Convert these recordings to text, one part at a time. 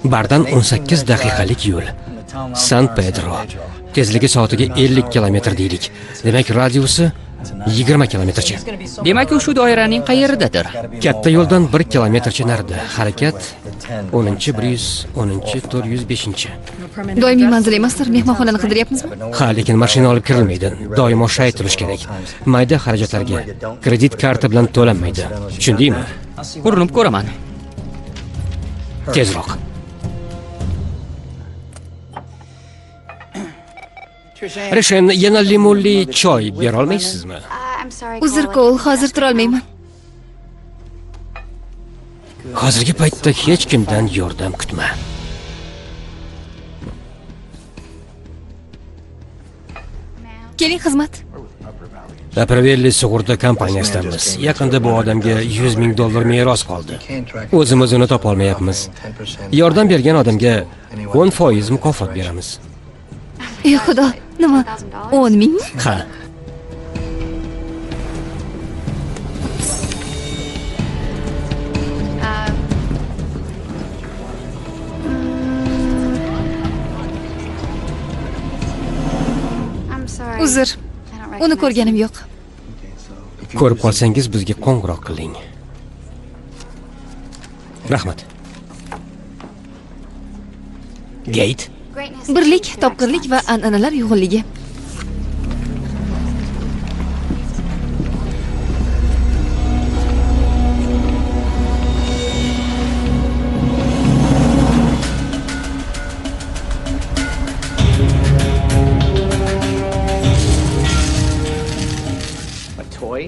Bardan 18 daqiqalik yo'l. San Pedro. Tezligi soatiga 50 kilometr deylik. Demak, radiusi 20 kilometrcha. Demak, u shu doiraning qayeridadir? Katta yo'ldan 1 kilometrcha narida. Harakat 10-chi 110-chi 405-chi. Doimiy manzil emasdir. Mehmonxonani qidiryapmizmi? Ha, lekin mashina olib kirilmaydi. Doimo shay turish kerak. Mayda xarajatlarga kredit karta bilan to'lanmaydi. Tushundingmi? Urinib ko'raman. Tezroq. Reshen, yana limonli choy bera olmaysizmi? Uzr, Koul, hozir turolmayman. Hozirgi paytda hech kimdan yordam kutma. Keling, xizmat. Apravelli sug'urta kompaniyasidanmiz. Yaqinda bu odamga $100 ming meros qoldi. O'zimiz uni topa olmayapmiz. Yordam bergan odamga 10% mukofot beramiz. Ey xudo, nima? 10 mingmi? Ha. Uzr. Uni ko'rganim yo'q. Ko'rib qolsangiz bizga qo'ng'iroq qiling. Rahmat. Gate. Birlik, topqirlik va an'analar uyg'unligi.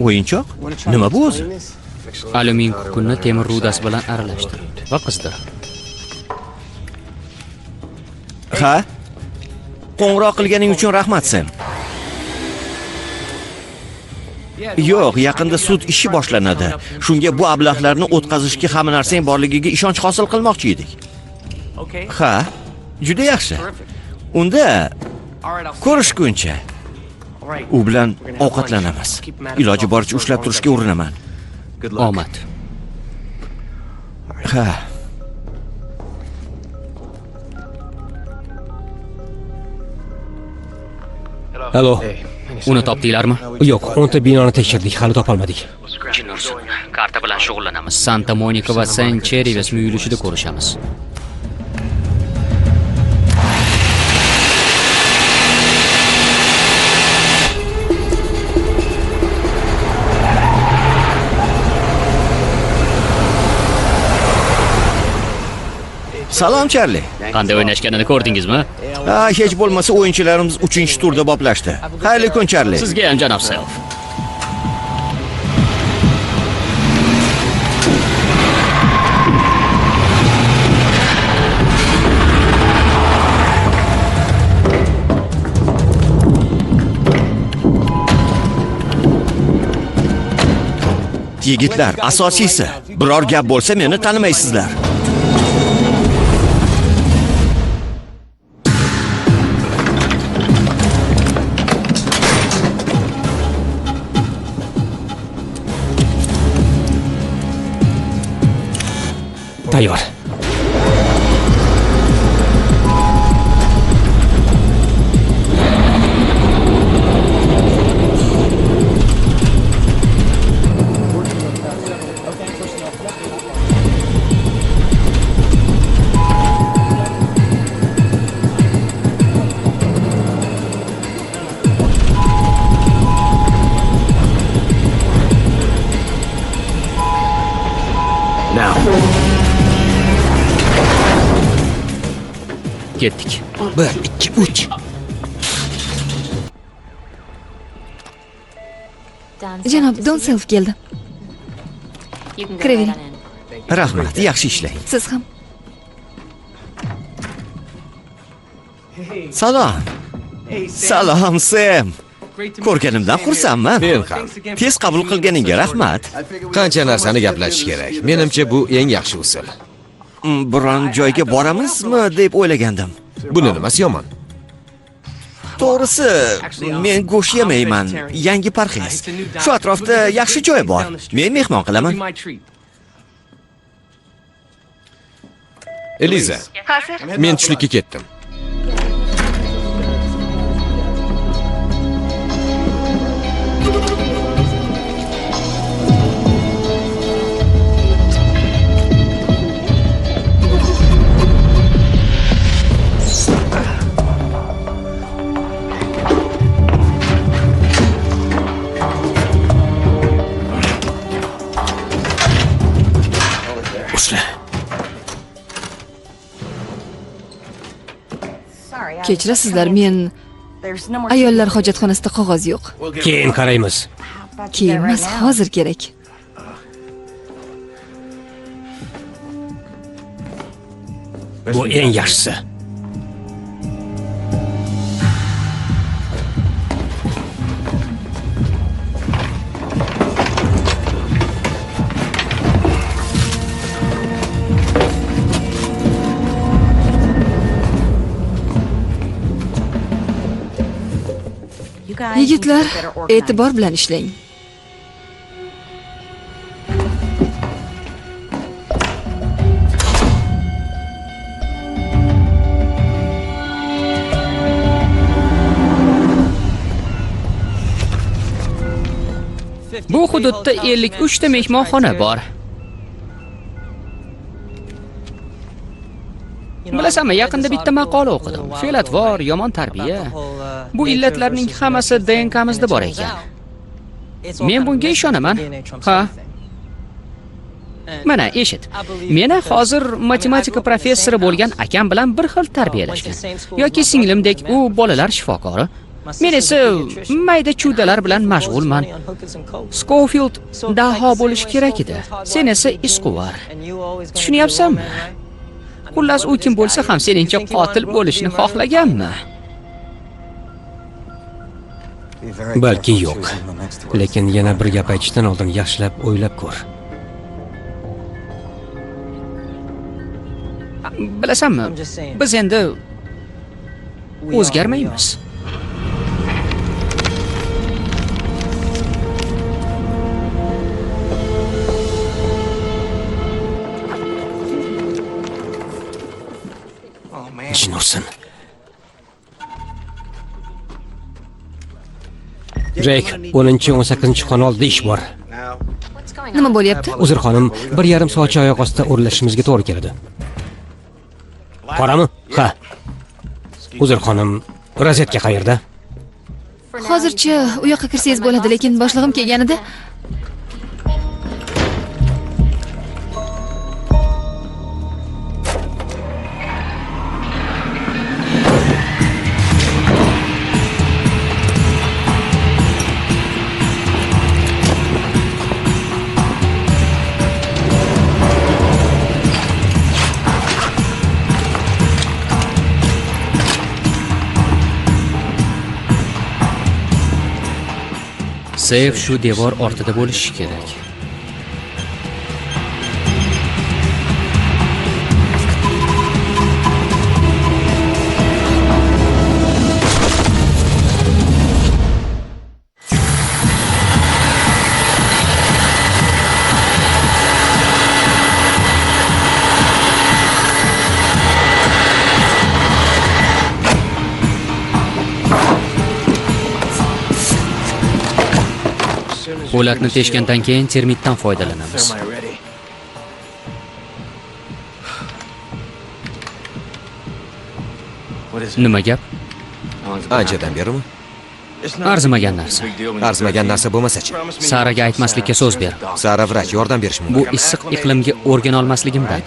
O'yinchoq? Nima bu o'zi? Alyumin kukunni temir rudasi bilan aralashtir va qizdir. Ha? Qo'ng'iroq qilganing uchun rahmat, Sam. Yo'q, yaqinda sud ishi boshlanadi. Shunga bu ablahlarni o'tkazishga hamma narsang borligiga ishonch hosil qilmoqchi edik. Ha, juda yaxshi. Unda ko'rishguncha. U bilan ovqatlanamiz. Iloji boricha ushlab turishga urinaman. Omad. Ha. Alo. Uni topdinglarmi? Yo'q, 10 ta binoni tekshirdik, hali topolmadik. Jin ursin. Karta bilan shug'ullanamiz. Santa Monika va San Cherives muyulishida ko'rishamiz. Salom, Charlie. Qanday o'ynashganini ko'rdingizmi? Ha, hech bo'lmasa o'yinchilarimiz 3-turda boplashdi. Xayrli kun, Charlie. Sizga ham, janob Self. Yigitlar, asosiysi, biror gap bo'lsa meni tanimaysizlar. Tayyor. Ketdik. 1 2 3. Janob Don Self keldi. Kiravering. Rahmat, yaxshi ishlang. Siz ham. Salom. Salom, Sam. Ko'rganimdan xursandman. Men ham. Tez qabul qilganingga rahmat. Qancha narsani gaplashish kerak. Menimcha bu eng yaxshi usul. Biron joyga boramizmi deb o'ylagandim. Buni nimasi yomon? To'g'risi, men go'sht yemayman. Yangi parhez. Shu atrofda yaxshi joy bor. Men mehmon qilaman. Eliza, men tushlikka ketdim. Kechirasizlar, men ayollar hojatxonasida qog'oz yo'q. Keyin qaraymiz. Keyin emas, hozir kerak. Bu eng yaxshisi. Yigitlar, e'tibor bilan ishlang. Bu hududda 53 ta mehmonxona bor. Bilasanmi, yaqinda bitta maqola o'qidim. Fe'l-atvor, yomon tarbiya. Bu illatlarning hammasi DNKmizda bor ekan. Men bunga ishonaman. Ha. Mana, eshit. Meni hozir matematika professori bo'lgan akam bilan bir xil tarbiyalashgan. Yoki singlimdek, u bolalar shifokori. Men esa mayda chudalar bilan mashg'ulman. Schofield daho bo'lishi kerak edi. Sen esa izquvar. Tushunyapsanmi? Xullas, u kim bo'lsa ham seningcha qotil bo'lishni xohlaganmi? Balki yo'q. Lekin yana bir gap aytishdan oldin yaxshilab o'ylab ko'r. Bilasanmi, biz endi o'zgarmaymiz. Jin ursin. Jake, 10-18 xona oldida ish bor. Nima bo'lyapti? Uzr xonim, 1,5 soatcha oyoq ostida o'ralashimizga to'g'ri keladi. Qorami? Ha. Uzr xonim, rozetka qayerda? Hozircha u yoqqa kirsangiz bo'ladi, lekin boshlig'im kelganida Seyf shu devor ortida bo'lishi kerak. Po'latni teshgandan keyin termitdan foydalanamiz. Nima gap? Anchadan berimi? Arzimagan narsa. Arzimagan narsa bo'lmasa-chi? Saraga aytmaslikka so'z ber. Sara vrach, yordam berish mumkin. Bu issiq iqlimga o'rgana olmasligimdan.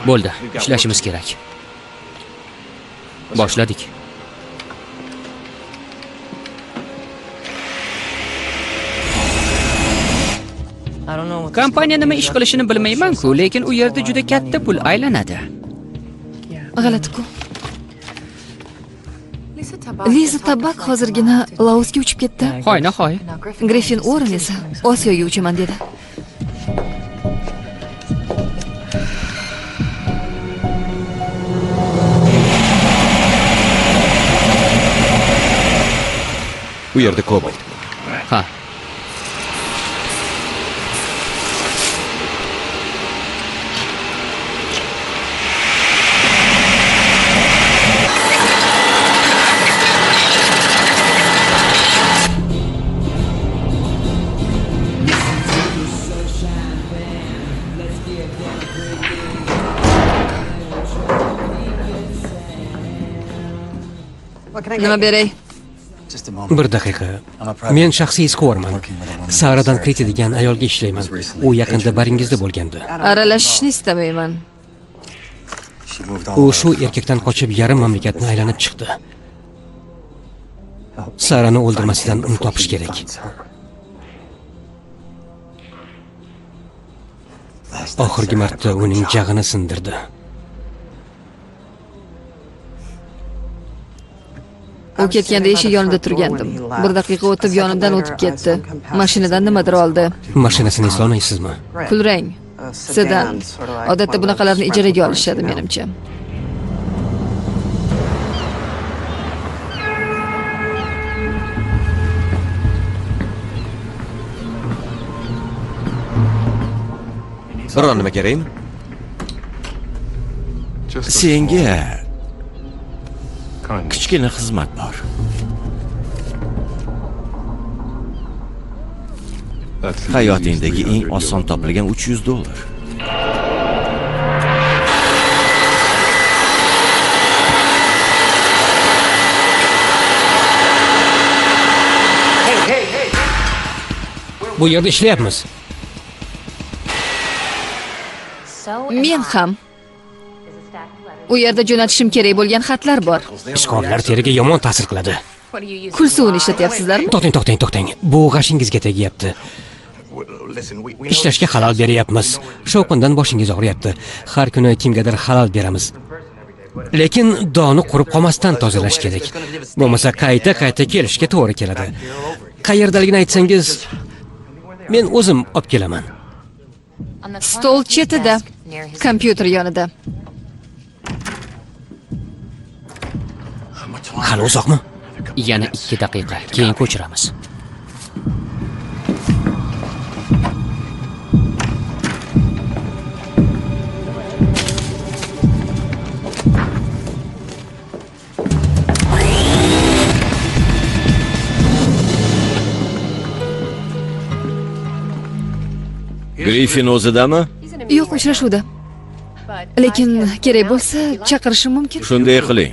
Bo'ldi, ishlashimiz kerak. Boshladik. Kompaniya nima ish qilishini bilmayman-ku, lekin u yerda juda katta pul aylanadi. G'alati-ku. Liza Tabak hozirgina Laosga uchib ketdi. Hoyna-hoy. Griffin Oren esa Osiyoga uchaman dedi. U yerda kobalt. Ha. Nima beray? Bir daqiqa. Men shaxsiy izquvarman. Saradan Kriti degan ayolga ishlayman. U yaqinda baringizda bo'lgandi. Aralashishni istamayman. U shu erkakdan qochib yarim mamlakatni aylanib chiqdi. Sarani o'ldirmasdan uni topish kerak. Oxirgi marta uning jag'ini sindirdi. U ketganda eshik yonida turgandim. Bir daqiqa o'tib yonimdan o'tib ketdi. Mashinadan nimadir oldi. Mashinasini eslolmaysizmi? Kulrang. Sedan. Odatda bunaqalarni ijaraga olishadi menimcha. Biron nima kerakmi? Senga kichkina xizmat bor. Hayotingdagi eng oson topilgan $300. Bu yerda ishlayapmiz. Men ham. U yerda jo'natishim kerak bo'lgan xatlar bor. Ishqorlar teriga yomon ta'sir qiladi. Kul suvini ishlatyapsizlarmi? To'xtang, to'xtang. Bu g'ashingizga tegyapti. Ishlashga halol beryapmiz. Shovqindan boshingiz og'riyapti. Har kuni kimgadir halol beramiz. Lekin doni qurib qolmasdan tozalash kerak. Bo'lmasa qayta-qayta kelishga to'g'ri keladi. Qayerdaligini aytsangiz, men o'zim olib kelaman. Stol chetida, kompyuter yonida. Hali uzoqmi? Yana 2 daqiqa, keyin ko'chiramiz. Griffin o'zidami? Yo'q, uchrashuvda. Lekin kerak bo'lsa chaqirishim mumkin. Shunday qiling.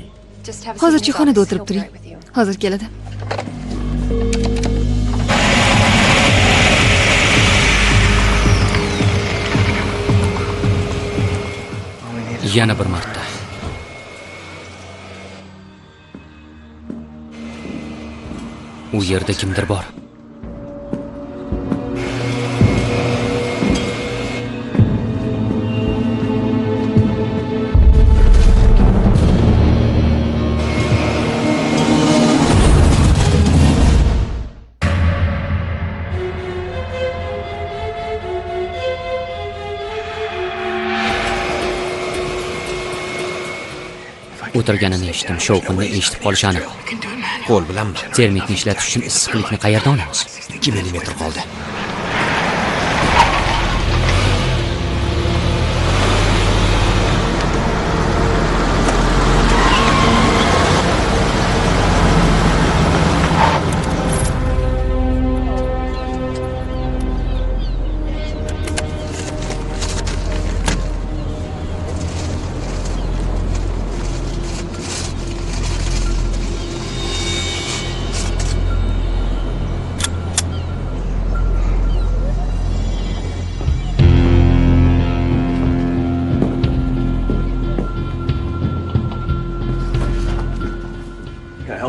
Hozircha xonada o'tirib turing. Hozir keladi. Yana bir marta. U yerda kimdir bor. O'tirganini eshitdim, shovqinni eshitib qolish aniq. Qo'l bilanmi? Termitni ishlatish uchun issiqlikni qayerdan olamiz? 2 millimetr qoldi.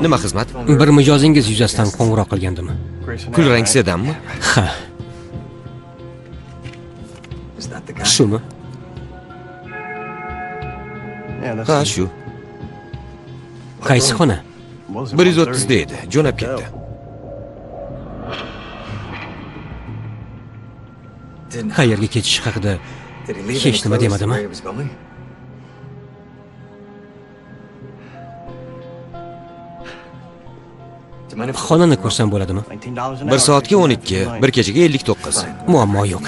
Nima xizmat? Bir mijozingiz yuzasidan qo'ng'iroq qilgandimi? Kulrang sedanmi? Ha. Shumi? Ha, shu. Qaysi xona? 130 da edi, jo'nab ketdi. Qayerga ketishi haqida hech nima demadimi? Xonani ko'rsam bo'ladimi? 1 soatga 12, bir kechaga 59. Muammo yo'q.